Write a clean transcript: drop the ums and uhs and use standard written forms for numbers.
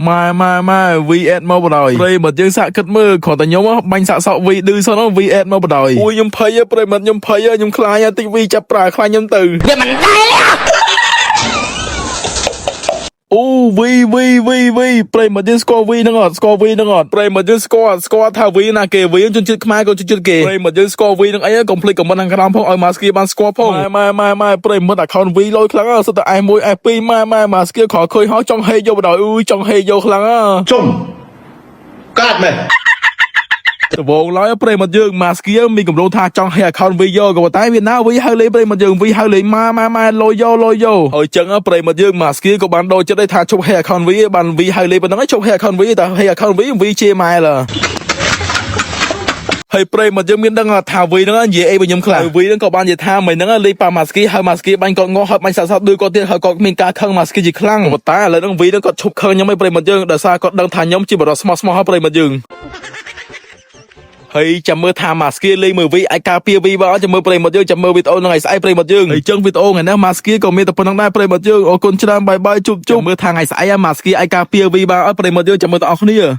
ម៉ែម៉ែម៉ែ វី add មកបណ្ដោយប្រិយមិត្តយើងសាកគិតមើលគ្រាន់តែខ្ញុំបាញ់សាក់សក់ វី ឌឺសោះនោះ វី add មកបណ្ដោយអូយខ្ញុំភ័យប្រិយមិត្តខ្ញុំភ័យខ្ញុំខ្លាចតិច វី ចាប់ប្រើខ្លាចខ្ញុំទៅ វាមិនដែល អូវីវីវីវីប្រិយមិត្តយើងស្គាល់វីហ្នឹងអត់ស្គាល់វីហ្នឹងអត់ប្រិយមិត្តយើងស្គាល់អត់ស្គាល់ថាវីណាគេវីជនជាតិខ្មែរក៏ជនជាតិគេប្រិយមិត្តយើងស្គាល់វីហ្នឹងអីកុំភ្លេច comment ខាងក្រោមផងឲ្យម៉ាស្គីបានស្គាល់ផងម៉ែម៉ែម៉ែម៉ែប្រិយមិត្ត account វីលយខ្លាំងសិតតែ S1 S2 ម៉ែម៉ែម៉ាស្គីខឃើញហើយចង់ហេយកបណ្ដោយអើយចង់ហេយកខ្លាំង ជុំកាត់មែន ដំបូងឡើយប្រិយមិត្តយើងម៉ាស្គីមានកម្រងថាចង់ហេ account វីយកក៏ប៉ុន្តែវាណាវីហៅលេងប្រិយមិត្តយើងវីហៅលេងម៉ាម៉ាម៉ែលយយកលយយកហើយចឹងប្រិយមិត្តយើងម៉ាស្គីក៏បានដូរចិត្តដែរថាឈប់ហេ account វីបានវីហៅលេងប៉ុណ្ណឹងឈប់ហេ account វីតែហេ account វីវីជាម៉ែឡើហើយប្រិយមិត្តយើងមានដឹងថាវីហ្នឹងនិយាយអីបើខ្ញុំខ្លះវីហ្នឹងក៏បាននិយាយថាមិនហ្នឹងលេងប៉ាម៉ាស្គីហើយម៉ាស្គីបាញ់គាត់ងាប់ហើយបាញ់សាក់សក់ដូចគាត់ទៀតហើយគាត់មានការខឹងម៉ាស្គីជាខ្លាំងប៉ុន្តែឥឡូវហ្នឹងវីហ្នឹងគាត់ឈប់ខឹងខ្ញុំឯងប្រិយមិត្តយើងដោយសារគាត់ដឹងថាខ្ញុំជាបរិសុទ្ធស្មោះស្មោះហើយប្រិយមិត្តយើង ហើយចាំមើលថាម៉ាស្គីលេងមើលវីអាចការពារវីបើចាំមើលប្រិយមិត្តយើងចាំមើលវីដេអូហ្នឹងឲ្យស្អែកប្រិយមិត្តយើងហើយចឹងវីដេអូថ្ងៃនេះម៉ាស្គីក៏មានតែប៉ុណ្្នឹងដែរប្រិយមិត្តយើងអរគុណច្រើន bye bye ជួបជុំមើលថាថ្ងៃស្អែកម៉ាស្គីអាចការពារវីបើឲ្យប្រិយមិត្តយើងចាំមើលទាំងអស់គ្នា។